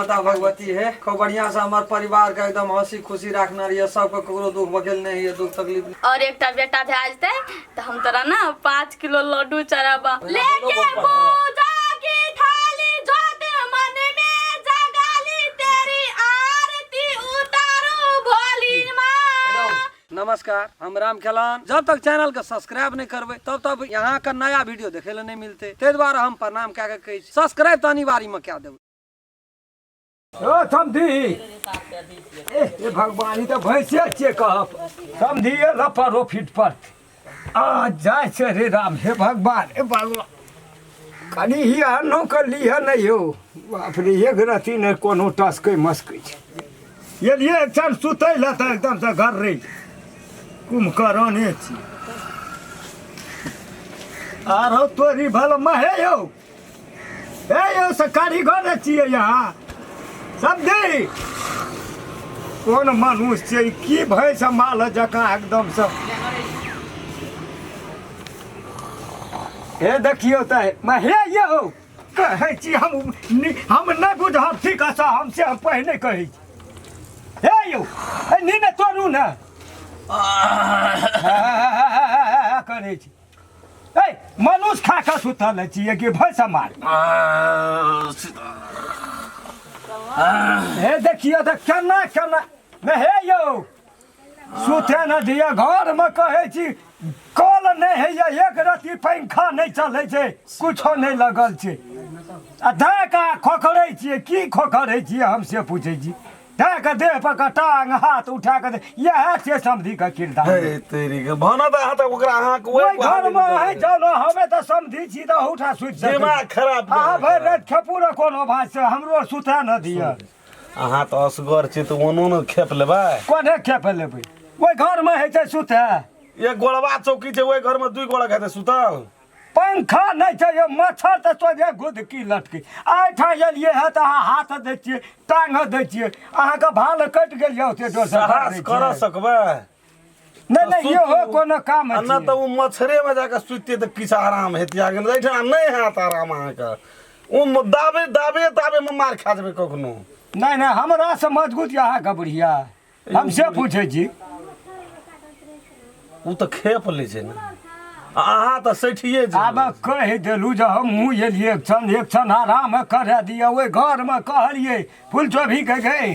माता भगवती हे, खूब बढ़िया से हमर परिवार के एकदम हंसी खुशी रखना रहिए, सबके ककरो दुख बकेल नहीं है, दुख तकलीफ नहीं। और एकटा बेटा भए जेतै तऽ हम तोरा ना 5 किलो लड्डू चढ़ाबा। लेके पूजा की थाली जोत मन में जगाली, तेरी आरती उतारू भोली माँ। नमस्कार, हम राम खेलान। जब तक चैनल के सब्सक्राइब नहीं करबे तब तक यहाँ का नया वीडियो देखे ला नहीं मिलते, ते द्वारा हम प्रणाम कए के कहै छी, सब्सक्राइब तऽ अनिवार्य में कए देबै। ओ समधी, ए हे भगवान, ई तऽ भैंसे छियै कहब। समधी ये लपरो फिट पर आ जाइ छै रे राम। हे भगवान, हे भगवान, कनि ही अन्नो के लिह नहि यौ। बाप रे, एक रति नहि कोनो टसकै मसकै छै। एलियै एक क्षण सुतै लए तऽ एकदमसँ घर रहि कुम्भकर्णे छी। आरो तोरी भल महे यौ। हे यौ, से कारीगर छियै यहाँ समझी? कोन मनुष्य छियै की भैंस माल जकाँ एकदमसँ। हे देखियौ तऽ हे यौ, कहै छी हम हम नहि बुझब ठीक আছে, हम से हम पहिने कहै छी। हे यौ, हे नींद तोड़ू ने करै छी। ए मनुष्य खा कऽ सुतल छियै कि भैंस मार? हे देखियौ तऽ केना केना ने। हे यौ, सुते न दिअ घरमे, कहै छी कल नहि होइए, एक रत्ती पंखा नहि चलै छै, कुछो नहि लगल छै। आ दए कऽ खोखरै छियै, की खोखरै छियै हम से पूछै छी। दए कऽ देह पर कऽ टांग हाथ उठा कऽ इएह छियै समधिके किरदार। हे तेरी के भाना तऽ अहाँ तऽ ओकरा अहाँके ओहि घरमे अहीं जाउ ने, हमे तऽ समधि छी तऽ अहूठाम सुति सकै छी। दिमाग खराब अहाँ भरि राति खेपू ने कोनो भाँज से, हमरो सुतए न दिअ। अहाँ तऽ असगर छी तऽ ओनो ने खेप लेबै। कोने खेप लेबै? ओहि घरमे होइ छै सुतए? एक गोड़वा चौकी छै ओहि घरमे, दुई गोड़ा हेतै सुतल। पंखा नहि छै यौ, मच्छर तऽ सोझे गुदकी लटकी। एहिठाम एलियै हे तऽ अहाँ हाथ दै छियै, टांग दै छियै, अहाँके भाल कटि गेल यौ ओते डोर से। साहस करऽ सकबै? नहि नहि, इहो कोनो काम आ नहि तऽ ओ मच्छरेमे जाकऽ सुतिते तऽ किछु आराम हेतै अहाँके, एहिठाम नहि हैत आराम अहाँके। ओ दाबे दाबे दाबेमे मार खा जेबै कखनो। नहि नहि, हमरा से मजबूत यऽ अहाँके बुढ़िया, हम से पूछै छी। ओ तऽ खेप लै छै ने, आ अहाँ तऽ सठिए जेबै। आब कहि देलहुँ जे हमहूँ एलियै एक क्षण, एक क्षण आराम करए दिअ। ओहि घरमे कहलियै फुलचोभी के गई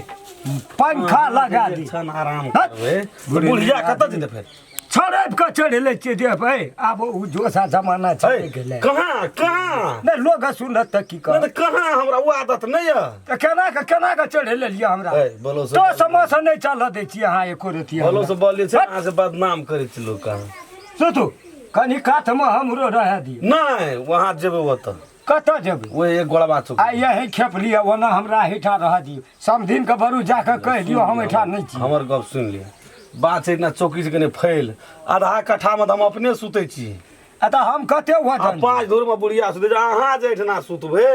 पंखा लगा दी। क्षण आराम करबै तऽ बुढ़िया कतऽ जेतै फेर? छड़पि कऽ चढ़ि लै छियै देह पे। आब ओ जोश आ जमाना चलि गेलै। कहाँ कहाँ? नहि, लोक सुनत तऽ की नहि कहत? तऽ कहाँ, हमरा ओ आदत नहि यऽ। तऽ केना कऽ केना कऽ चढ़ि लेलियै हमरा? ए, बोलो से तो समोसा नहि चलऽ दै छियै अहाँ एको रत्ती बोलो हमरा। से बोलिए छै, अहाँ से बदनाम करै छै लोक अहाँ। सुतू कनि कातमे, हमरो रहए दियौ। नहि, वहाँ जेबै ओतऽ। कतऽ जेबै? ओहि एक गोड़वा चौक। आ यही खेप लिअ, ओना हमरा एहिठाम रहऽ दियौ। समधिन के बरू जाकऽ कहि दियौ, हम एहिठाम नहि छी। हमर गप सुनि लिअ, बात छै ने, चौकी से कनि फैल आधा कट्ठामे तऽ हम अपने सुतै छी। आ तऽ हम कते आ वजन 5 धूरमे बुढ़िया सुतै छै। अहाँ जे एहिठिना सुतबै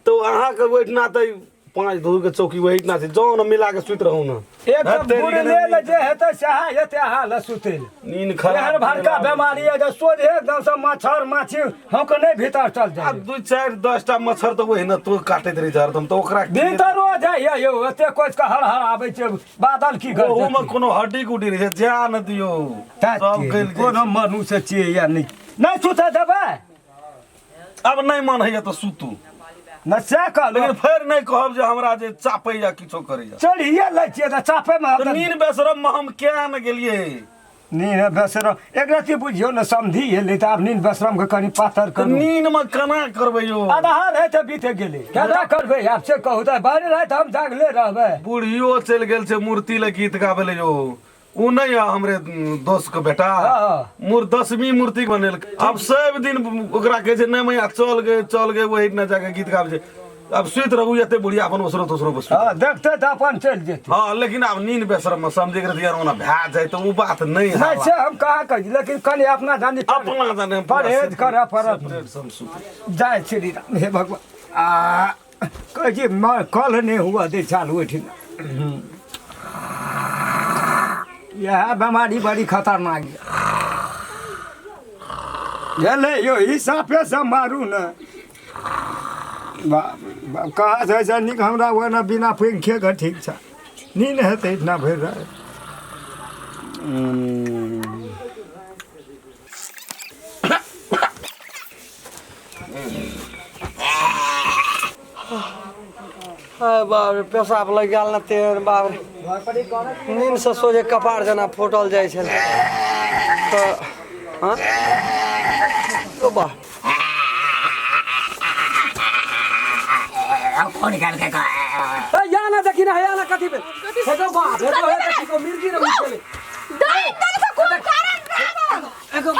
तऽ अहाँके ओहिठिना तऽ 5 धूर के चौकी ओहिठिना छै, जौन मिला के सुति रहू ने। एक तऽ बुढ़ले ले जे हेतै सएह हेतै, अहाँ लए सुतै लए। नींद खराब एहन भड़का बेमारी है जे सोझे एकदम से मच्छर माछी हम नहि भीतर चल आ जाए। 2 4 10टा मच्छर तऽ ओहिना तो काटैत रहै छै हरदम, तऽ ओकरा भीतरो जाइए यौ, एते कोचि कऽ हर हर आबै छै बादल की कर ओहूमे कोनो हड्डी गुड्डी रहै छै, जा ने दियौ सब गलि जाइ कोनो मनुष्य छियै या नहि? नहि सुतऽ देबै। छै। आब नहि मन होइए तऽ सुतू। न सएह कहलहुँ। लेकिन फेर नहि कहब जे हमरा जे चापैया किछो करैया। चढ़िए लै छियै तऽ चापैमे तऽ नीन बेसरम मे हम किया ने गेलियै? नीन बेसरम एक रति बुझियौ ने, समधि एलै तऽ आब नीन बेसरम के कनि पातर तऽ करू। नीन मे केना करबै यौ? आधा राति बीत गेलै, केना करबै आब से कहू तऽ? भरि राति हम जागले रहबै? बुढ़ियो चलि गेल छै मूर्ति लए गीत गाबै लए यौ। ओ नहि यऽ हमरे दोस्त के बेटा? हाँ। मोर 10वीं मूर्ति बनेलकै। आब सब दिन ओकरा कहै छै, नहि मैया चल गे चल गे, ओहि दिना जाके गीत गाबै छै। आब सुति रहू एते, बुढ़िया अपन ओसरो तोसरो पर सुति। हँ, देखते तऽ अपन चलि जेतै। हँ, लेकिन आब नींद बेसरम मे समझे के यार ओना भए जाय तऽ ओ बात नहि नहि हवा। से हम कहाँ कहै छी, लेकिन कनि अपना जानी अपना जाने हम पूरा परहेज करऽ पड़त। सेपरेट से हम सुतै। जाइ छी राम, हे भगवान। आ कहै छी कल नहि हुअ दै चालू ओहिठिना। इएह बेमारी बड़ी खतरनाक यऽ। भेलै यौ, ई साफे से मारू ने। बाप रे बाप, कहाँ से ऐसा नीक हमरा ओना बिना पंखे के ठीक छै। नींद हेतै इतना भरि राति। हाय बाप रे, पेशाब लग गेल ने तेहन, बाप रे, नींद से सोझे कपार जेना फूटल जाइ छलै तऽ। हाँ ओ बा ए, या ना देखी ना, या ना कथी भेल? हे गो बाप, हे गो, हे देखी गो, मिर्गी रे उठि गेलै। दाइ तन से कोन कारण रावण? एगो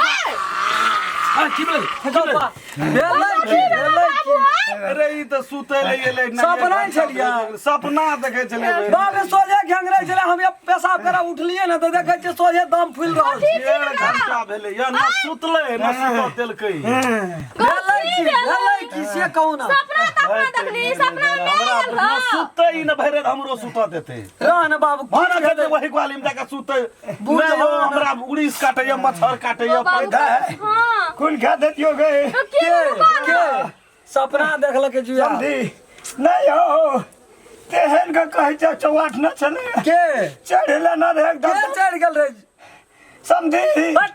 आ, की भेल? हे गो बाप, भेलै की, भेलै की? अरे ई तऽ सुतै लए गेलै। सपना छलियै। सपना देखै छलियै। बाप रे, सोझे घेंगरै छलै। हम ये पेशाब करा उठलियै ने तऽ देखै छियै सोझे दम फूलि रहल छै। 1.5 घंटा भेलै या न सुतलै न सुतऽ देलकै। भेलै की, भेलै की से कहू ना। सपना तऽ अपना देखली, सपना में हमरा आयल न ह। सुतै ई न भरि राति हमरो सुतऽ देतै। रह ने बाबू। भाना खेतै वही ग्वाली में जाके सुतै। बुझ नहि हो, ना। हमरा उड़ीस काटैया, मच्छर काटैया। बाबू, पैदा हाँ। कोन खा देतियो गे? तो की के के सपना देखलकै जुआ? समझी नहीं हो, तेहन के कहै छै चौवाठ न छलै। के? चढ़ेला न रहे के एकदम। चढ़ि गेल रे? समझी। बट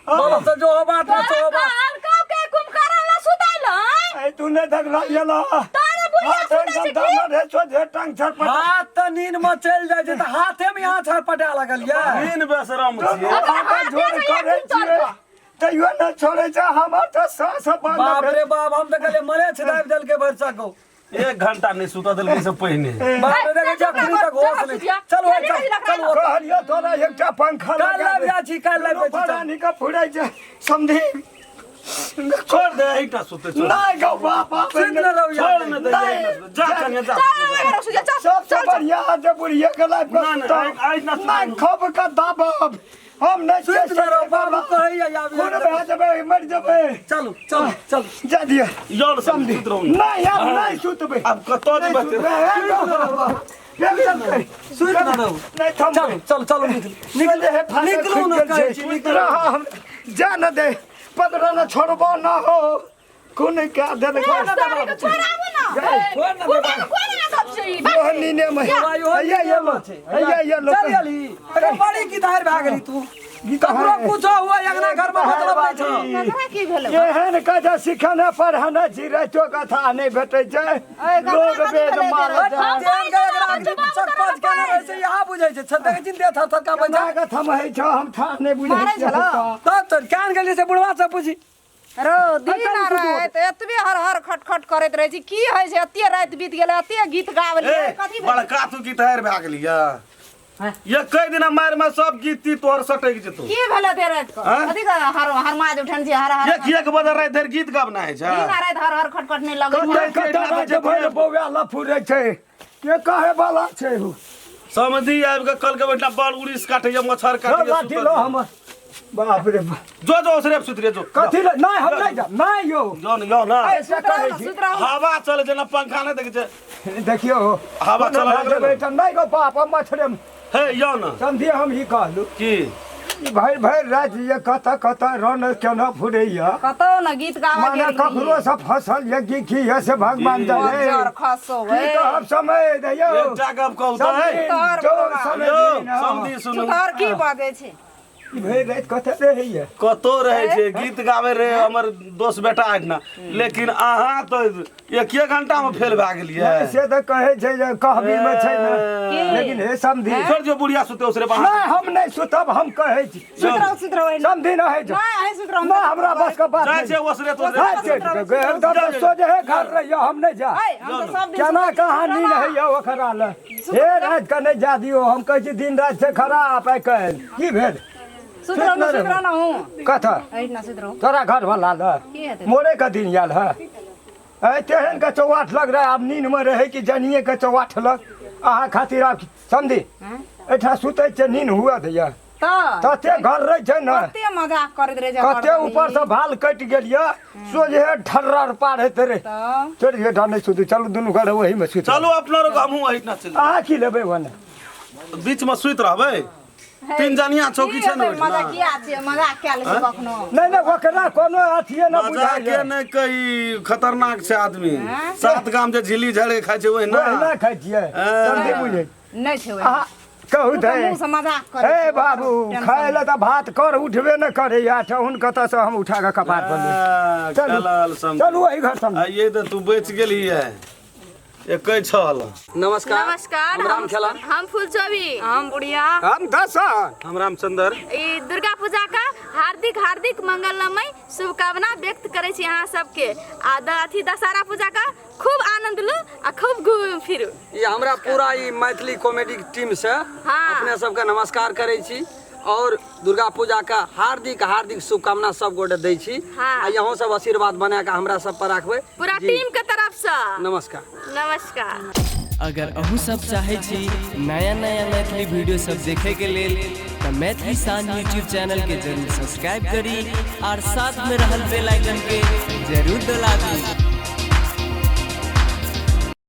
बोलो तो जो हो बात में तो हो बात। और कहू के कुंभकर्ण ला सुतैल? ऐ तू नहीं देखला गेला। तारे बुढ़िया हाथ सुतै छै एकदम की? दामन रहे, सोझे टांग छरपट। हाथ तऽ नींद में चलि जाइ छै तऽ हाथे में यहाँ छरपटा लगल ये। नीन बेसरम छियै। हाथ जोड़ करै छियै तैयो न छोड़ै छै, हमर तऽ साँस बंद बाप भेल। रे बाप, हम तऽ कहलियै मरे छै, दाबि देलकै भरिसक गो। 1 घंटा नहि सुतऽ देलकै से पहिने। बाप रे, देखै छियै अखनी तक होश नहि। चल ओइ, चल चल ओतऽ। कहलियो तोरा एकटा पंखा काल्हि लगा लाबि दे। जाइ छी, काल्हि लाबि जाइ छी, चल। परानी के फुरै छै समझी। छोड़ दे, एहिटा सुतै छोड़। नहीं गौ बाप बाप। सुति न रहू छोड़ यार। ने दे, एहिटा सुतै। जा कनिया, जा। सबसे बढ़िया जे बुढ़िया के लाइफ के ना, ना, आइ ना सुतू। नहीं खब के दाबब हम नहीं। सुति न रहू बाबू, कहैया आबि। खून भए जेबै, मरि जेबै। चलू चलू चलू। जा दिअ। यौ समझी, सुत रहू। नहीं, आब नहीं सुतबै। आब कतऽ नहीं जेबै? सुतबै, हे गौ बाबा। सुति न रहू। नहीं थम। चलू चलू चलू, निकलू निकलू निकलू न कहै छी, निकलू। हम जा न दे, पकड़ न, छोड़बो न हो, कोन क्या देलक। सारे के छोड़ाबू ना। छोड़ न दे बाबू। कोन ना सब छै ई? मोहनी ने में आयो। हैया ये लो, हैया ये लो। चल गेली। अरे बड़ी की धार भए गेली तू। ककरो कुछो हुआ अंगना घर में मतलब नहीं छौ। ककरा की भेलै? एहन कथा सिखने पढ़ने छी, राइतो कथा नहि भेटै छै, लोग वेद मारल तेहन के एकरा चक पाँच केने रहै छै, यहाँ बुझै छै, देखै छी देह थर थर कांपै छै। केना कऽ थमहै छौ, हम था नहि बुझै मारै छियै। छलौ? तब तो केहन गेली से बुढ़वा से पूछी। रो दिन आ राति एतबे हर हर खट खट करैत रहै छी, की होइ छै? एते राति बीत गेलै, एते गीत गाबलियै, ए कथी भेलै? बड़का तू गीत हारि भए गेलियै। ये कई दिना मारि में सब गीत ती तोहर सटक जेतौ। की भेलै एते राति कऽ? आँय? कथी कऽ हर हरमाज उठन छी हर हर? एक एक बजे राति धरि गीत गाबना होइ छै। दिन आ राति हर हर खट खट नहि लगै कते कते राति भरि बौआ लफुरै छै, के कहे वाला छै हु? समझी आबि कऽ कल के बैठना बड़ उड़ीस काटैया, मच्छर लो काटैया। लाठी लो हमर, बाप रे बाप। जो जो ओसरे सुति रे जो। कथी ले? नहि, हम नहि जाब, नहि यौ। जो न यो न। ऐसा कहै छी। सुत रहू। हवा चले छै ना, पंखा नहि देखै छै। देखियौ, हवा कोनो चलऽ भए लगलै जेबै ने। तऽ नहि गो बाप, हम मच्छरे हे यो न। समझी, हम ही कहलू की? ई भरि भरि राति जे कतऽ कतऽ रन केना फुरैया। कतौ ने गीत गाबऽ माने गेल ककरो से फसल ये की की है से भगवान जाने। बज्जर खसो। की कहब, समय दैयौ। एकटा गप कहू तऽ समझी, है तोहर जो बाबा। समय यौ दिन, हँ। समझी सुनू। तोहर की बजै छै? ई भरि राति कतऽ रहैया? कतौ रहै छै, गीत गाबै रहे हमर दोस्त बेटा एहिठिना, लेकिन अहाँ तऽ एक एक घंटा में फेल भए गेलियै। नहि, से तऽ कहै छै जे कहबी मे छै ने। की? लेकिन हे समधी। छोड़ दियौ, बुढ़िया सुते उसरे बाहर। नहि, हम नहि सुतब, हम कहै छी। सुत रहू, सुत रहू। समधी नहि छै। नहि, अहीं सुत रहू। नहि, हमरा बस के बात जाइ नहि। छै ओसरे तोसरे। हाँ, छै, एकदम तऽ सोझे घर रहियो, हम नहि जा। ऐ, हम तऽ सब दिन केना सुतै छी, कहानी सुत रहू। रहैया ओकरा लए। हे राति के नहि जा दियौ, हम कहै छी दिन राति छै खराब आइ काल्हि। की भेल? सुत रहू ने, सुत रहू ने हूँ। कतऽ? एहिठिना सुत रहू। तोरा घर वाला लए। की हेतै? मोरे के दिन आयल है। ऐ तेहन के चौवाठ लग रहा है, आब नींद में रहे कि जनिए के चौवाठ लग अहाँ खातिर। आब समझी, एहिठाम सुतै छै, नींद हुआ दैया। तऽ तते घर रहै छै ने। कते मजाक करैत रहै छै। कते हरदम। ऊपर से भाल कटि गेल यऽ, सोझे ठर्र पार हेते रे। तऽ छोड़ि दियौ, एहिठाम नहि सुतू, चलू दुनू घर ओहीमे सुतू। चलू अपना रोक, हमहूँ एहिठिना चलि। अहाँ की लेबै ओने? बीच में सुति रहबै। तीन जनिया चौकी छै ने ओहिठिना। मजाकिया छै, मजाक कए लै छै कखनो। नहि नहि, ओकरा कोनो अथिये न मजाक बुझाइ के नहि कही, खतरनाक छै आदमी। सात गाम जे झिल्ली झड़े खाइ छै ओहिना ओहिना खाइ छियै। समझी बुझै नहि छै ओहिना। अहाँ कहू ओ तऽ तऽ मुँह से मजाक करै हे छै, बाबू, टेंशन खाय लए तऽ भात कर उठबे नहि करैया, ठहुन कतऽसँ हम उठा कऽ कपार पर लेब? चलू। चलल समझ। चलू एहि घर समझ। आइए तऽ तू बचि गेलही है, एकै छल। नमस्कार। नमस्कार। हम राम खेलन। हम फुलचोबी। हम बुढ़िया। हम दसन। हम रामचंद्र। ई दुर्गा पूजा का हार्दिक हार्दिक मंगलमय शुभकामना व्यक्त करै छी अहाँ सबके आ अथी दशहरा पूजा का खूब आनंद लू आ खूब घूमू फिरू। ई हमरा पूरा ई मैथिली कॉमेडी टीम से अपने सबके नमस्कार करै छी और दुर्गा पूजा का हार्दिक हार्दिक शुभकामना सब गोटे दै छी। आ यहाँ सब आशीर्वाद बना के हमरा सब पर राखबै पूरा जी। टीम के तरफ से नमस्कार। नमस्कार। अगर अहूँ सब चाहै छी नया नया मैथिली वीडियो सब देखे के लेल तऽ मैथिली शान यूट्यूब चैनल के जरूर सब्सक्राइब करी और साथ में रहल बेल आइकन के जरूर दबा दी।